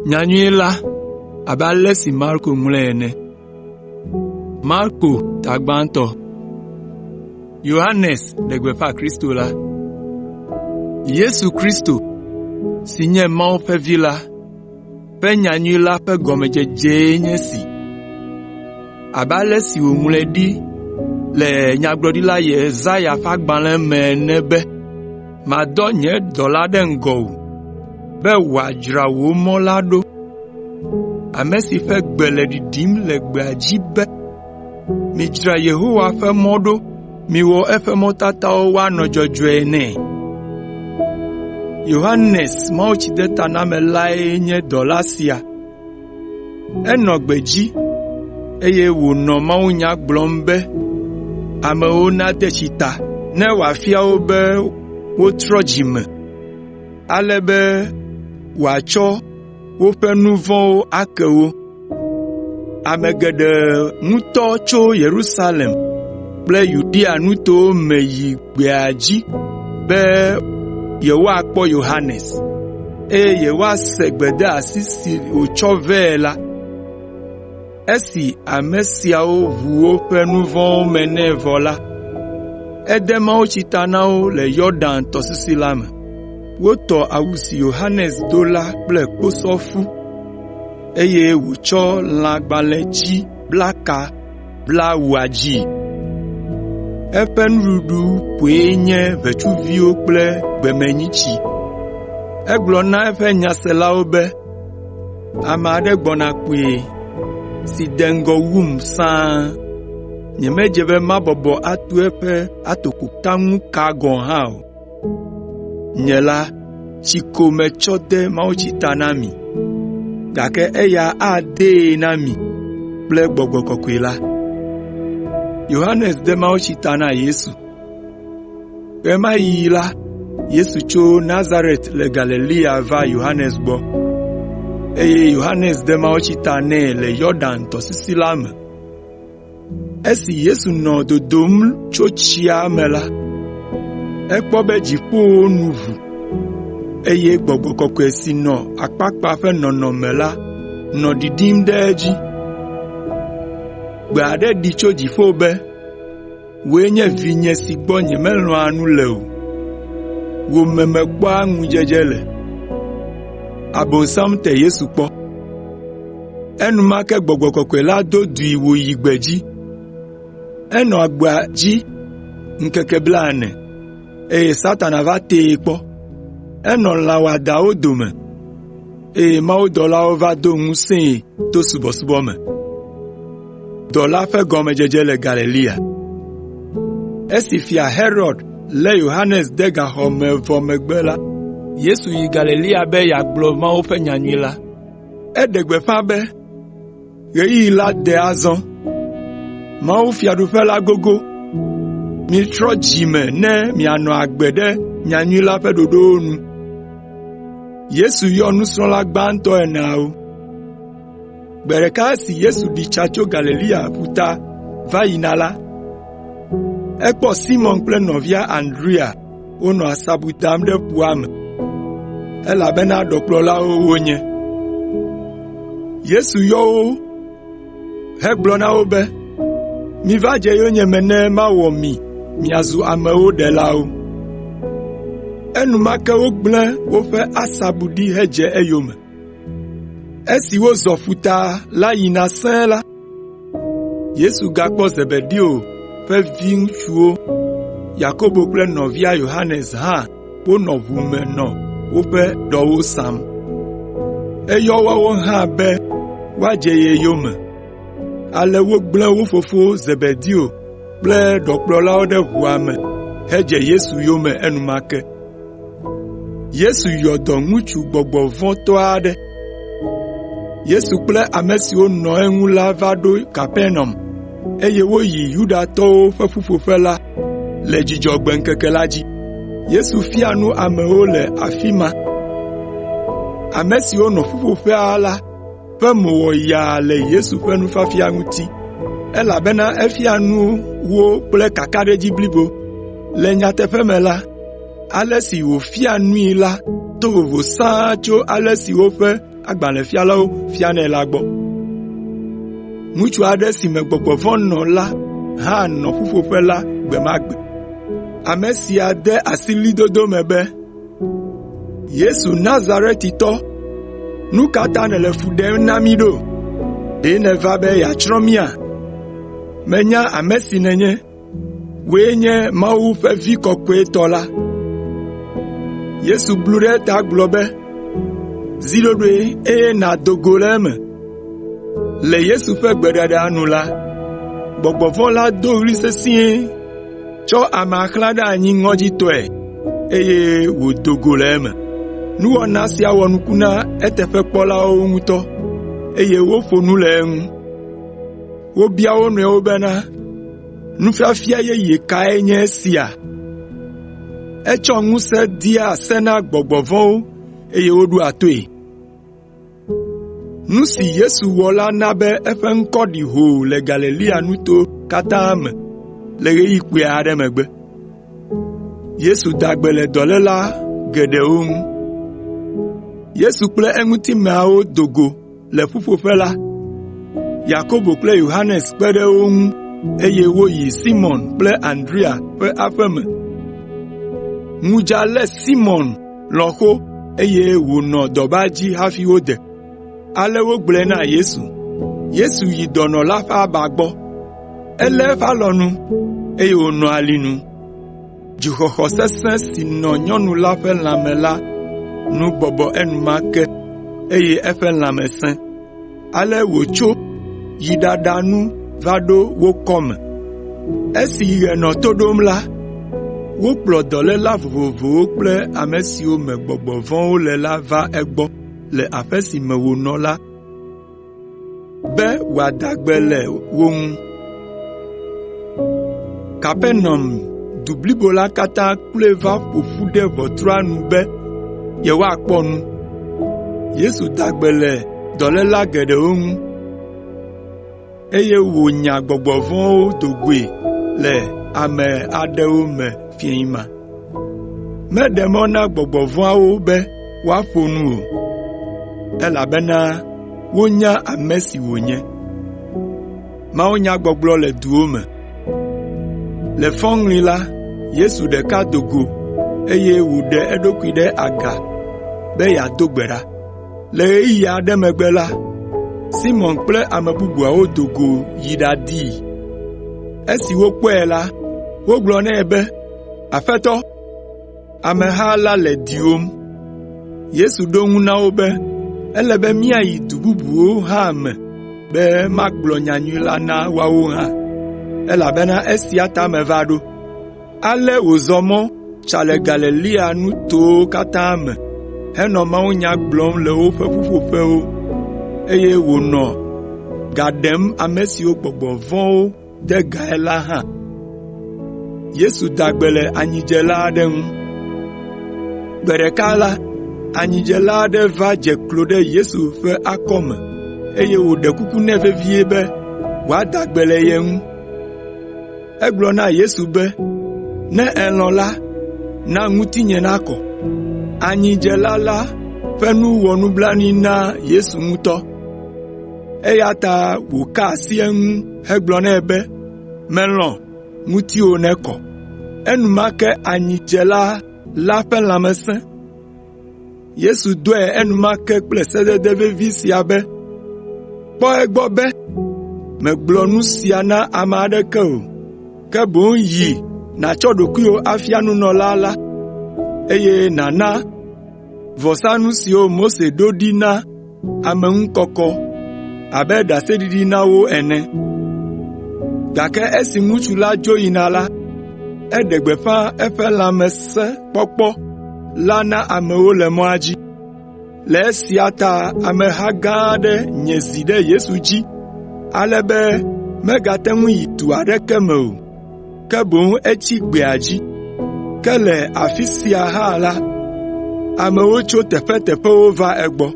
Nyanyui la abe ale si Marko ŋlɔe ene. Marko ta gbãtɔ. Yohanes ɖe gbeƒã Kristo la. Yesu Kristo, si nye Mawu ƒe Vi la, ƒe nyanyui la ƒe gɔmedzedzee nye esi. Abe ale si woŋlɔe ɖi le Nyagblɔɖila Yesaya ƒe agbalẽ me ene be, “Madɔ nye dɔla ɖe ŋgɔwò be wòadzra wò mɔ la ɖo.” Ame si ƒe gbe le ɖiɖim le gbea dzi be, ‘Midzra Yehowa ƒe mɔ ɖo, miwɔ eƒe mɔtatawo woanɔ dzɔdzɔe nɛ.’ ” Yohanes Mawutsidetanamelae nye dɔla sia. Enɔ gbedzi, eye wònɔ mawunya gblɔm be amewo nade tsi ta, ne wòafia wo be wotrɔ dzi me, ale be wòatsɔ woƒe nu vɔ̃wo ake wo. Ame geɖe ŋutɔ tso Yerusalem kple Yudea nutowo me yi gbea dzi be yewoakpɔ Yohanes, eye yewoase gbedeasi si wòtsɔ vɛ la. Esi ame siawo ʋu woƒe nu vɔ̃wo me nɛ vɔ la, ede mawutsi ta na wo le Yɔdan tɔsisi la me. Wotɔ awu si Yohanes do la kple kposɔfu, eye wòtsɔ lãgbalẽtsi bla ka bla awua dzii. Eƒe nuɖuɖu koe nye ʋetsuviwo kple gbemenyitsi. Egblɔ na eƒe nyaselawo be, “Ame aɖe gbɔna kpuie, si de ŋgɔ wum sãa. Nyemedze be mabɔbɔ atu eƒe atokotaŋuka gɔ̃ hã o. Nye la, tsi ko metsɔ de mawutsi ta na mi, gake eya adee na mi kple Gbɔgbɔ Kɔkɔe la.” Yohanes de mawutsi ta na Yesu. Ɣe ma ɣi la, Yesu tso Nazaret le Galilea va Yohanes gbɔ, eye Yohanes de mawutsi ta nɛ le Yɔdan tɔsisi la me. Esi Yesu nɔ dodom tso tsia me la, ekpɔ be dziƒowo nu ʋu, eye Gbɔgbɔ Kɔkɔe si nɔ akpakpa ƒe nɔnɔme la nɔ ɖiɖim ɖe edzi. Gbe aɖe ɖi tso dziƒo be, “Wòe nye vinye si gbɔ nyemelɔ̃a nu le o, wò me mekpɔa ŋudzedze le.” Abosam te Yesu kpɔ. Enumake Gbɔgbɔ Kɔkɔe la do dui wòyi gbedzi. Enɔ gbea dzi ŋkeke blaene, eye Satana va tee kpɔ. Enɔ lã wɔadãwo dome, eye mawudɔlawo va do ŋusẽe to subɔsubɔ me. Dɔ la ƒe gɔmedzedze le Galilea. Esi Fia Herod lé Yohanes de gaxɔ me vɔ megbe la, Yesu yi Galilea be yeagblɔ Mawu ƒe nyanyui la. Eɖe gbeƒã be, “Ɣeyiɣi la de azɔ, Mawufiaɖuƒe la gogo. Mitrɔ dzi me ne mianɔ agbe ɖe nyanyui la ƒe ɖoɖowo nu.” Yesu yɔ nusrɔ̃la gbãtɔ eneawo. Gbe ɖeka esi Yesu ɖi tsa tso Galilea ƒuta va yina la, ekpɔ Simɔn kple nɔvia Andrea wonɔ asabu dam ɖe ƒua me, elabena ɖɔkplɔlawo wonye. Yesu yɔ wo hegblɔ na wo be, “Miva dze yonyeme ne mawɔ mi miazu amewo ɖelawo.” Enumake wogblẽ woƒe asabu ɖi hedze eyome. Esi wozɔ ƒuta la yina sẽe la, Yesu gakpɔ Zebedeo ƒe viŋutsuwo, Yakobo kple nɔvia Yohanes hã wonɔ ʋu me nɔ woƒe ɖɔwo sam. Eyɔ woawo hã be woadze ye yome, ale wogblẽ wo fofo Zebedeo kple ɖɔkplɔlawo ɖe ʋua me hedze Yesu yome enumake. Yesu yɔ dɔ ŋutsu gbɔgbɔ vɔ̃ tɔ aɖe. Yesu kple ame siwo nɔ eŋu la va ɖo Kapernaum, eye woyi Yudatɔwo ƒe ƒuƒoƒe la le Dzudzɔgbe ŋkeke la dzi. Yesu fia nu amewo le afi ma. Ame siwo nɔ ƒuƒoƒea la ƒe mo wɔ yaa le Yesu ƒe nufiafia ŋuti, elabena efia nu wo kple kakaɖedzi blibo. Le nyateƒe me la, ale si wòfia nui la to vovo sãa tso ale si woƒe agbalẽfialawo fianɛ la gbɔ. Ŋutsu aɖe si me gbɔgbɔ vɔ̃ nɔ la hã nɔ ƒuƒoƒe la gbe ma gbe. Ame sia de asi ɣlidodo me be, “Yesu Nazaretitɔ, nu ka ta nèle fu ɖem na mí ɖo? Ɖe nèva be yeatsrɔ̃ mía? Menya ame si nènye, wòe nye Mawu ƒe Vi Kɔkɔetɔ la.” Yesu blu ɖe eta gblɔ be, “Zi ɖoɖoe eye nàdo go le eme.” Le Yesu ƒe gbeɖeɖea nu la, gbɔgbɔ vɔ̃ la do ɣli sesĩe, tsɔ amea xlã ɖe anyi ŋɔdzitɔe, eye wòdo go le eme. Nuwɔna sia wɔ nuku na eteƒekpɔlawo ŋutɔ, eye woƒo nu le eŋu. Wobia wo nɔewo bena, “Nufiafia yeye kae nye esia? Etsɔ ŋusẽ dea se na gbɔgbɔ vɔ̃wo eye woɖoa toe.” Nu si Yesu wɔ la na be eƒe ŋkɔ ɖi hoo le Galilea nuto katã me le ɣeyiɣi kpui aɖe megbe. Yesu da gbe le dɔléla geɖewo ŋu. Yesu kple eŋutimeawo do go le ƒuƒoƒe la, Yakobo kple Yohanes kpe ɖe wo ŋu eye woyi Simɔn kple Andrea ƒe aƒe me. Ŋudza lé Simɔn lɔ̃xo eye wònɔ dɔba dzi hafi wode. Ale wogblɔe na Yesu. Yesu yi dɔnɔ la ƒe aba gbɔ. Elé eƒe alɔnu, eye wònɔ alinu. Dzuxɔxɔ sesẽ si nɔ nyɔnu la ƒe lãme la nu bɔbɔ enumake eye eƒe lãme sẽ. Ale wòtso yi ɖaɖa nu va ɖo wo kɔme. Esi ɣe nɔ to ɖom la, wokplɔ dɔléla vovovowo kple ame siwo me gbɔgbɔ vɔ̃wo le la va egbɔ le aƒe si me wònɔ la be wòada gbe le wo ŋu. Kapernaum du blibo la katã kloe va ƒo ƒu ɖe ʋɔtrua nu be yewoakpɔ nu. Yesu da gbe le dɔléla geɖewo ŋu, eye wònya gbɔgbɔ vɔ̃wo do goe le ame aɖewo me fiẽ ma. Meɖe mɔ na gbɔgbɔ vɔ̃awo be woaƒo nu o, elabena wonya ame si wònye. Le fɔŋli la, Yesu ɖeka do go eye wòɖe eɖokui ɖe aga be yeado gbe ɖa. Le ɣeyiɣi aɖe megbe la, Simɔn kple ame bubuawo do go yi ɖadii. Esi wokpɔe la, wogblɔ nɛ be, “Aƒetɔ, ameha la le diwòm.” Yesu ɖo eŋu na wo be, “Ele be míayi du bubuwo hã me be magblɔ nyanyui la na woawo hã, elabena esia ta meva ɖo.” Ale wòzɔ mɔ tsa le Galilea nutowo katã me henɔ mawunya gblɔm le woƒe ƒuƒoƒewo, eye wònɔ ga ɖem ame siwo gbɔgbɔ vɔ̃wo de gae la hã. Gbe ɖeka la, anyidzela aɖe va dze klo ɖe Yesu ƒe akɔme, eye wòɖe kuku nɛ vevie be wòada gbe le ye ŋu. Egblɔ na Yesu be, “Ne èlɔ̃ la, na ŋutinye nakɔ.” Anyidzela la ƒe nu wɔ nublanui na Yesu ŋutɔ, eya ta wòka asi eŋu hegblɔ nɛ be, “Melɔ̃, ŋutiwò nekɔ.” Enumake anyidzela la ƒe lãme sẽ. Yesu dɔe enumake kple sedede vevi sia be, “Kpɔ egbɔ be mègblɔ nu sia na ame aɖeke o, ke boŋ yi nàtsɔ ɖokuiwò afia nunɔla la, eye nàna vɔsanu siwo Mose ɖo ɖi na ameŋukɔkɔ abe ɖaseɖiɖi na wo ene.” Gake esi ŋutsu la dzo yina la, eɖe gbeƒã eƒe lãmesẽkpɔkpɔ la na amewo le mɔa dzi. Le esia ta ameha gã aɖe nye zi ɖe Yesu dzi ale be megate ŋu yi du aɖeke me o, ke boŋ etsi gbea dzi. Ke le afi sia hã la, amewo tso teƒeteƒewo va egbɔ.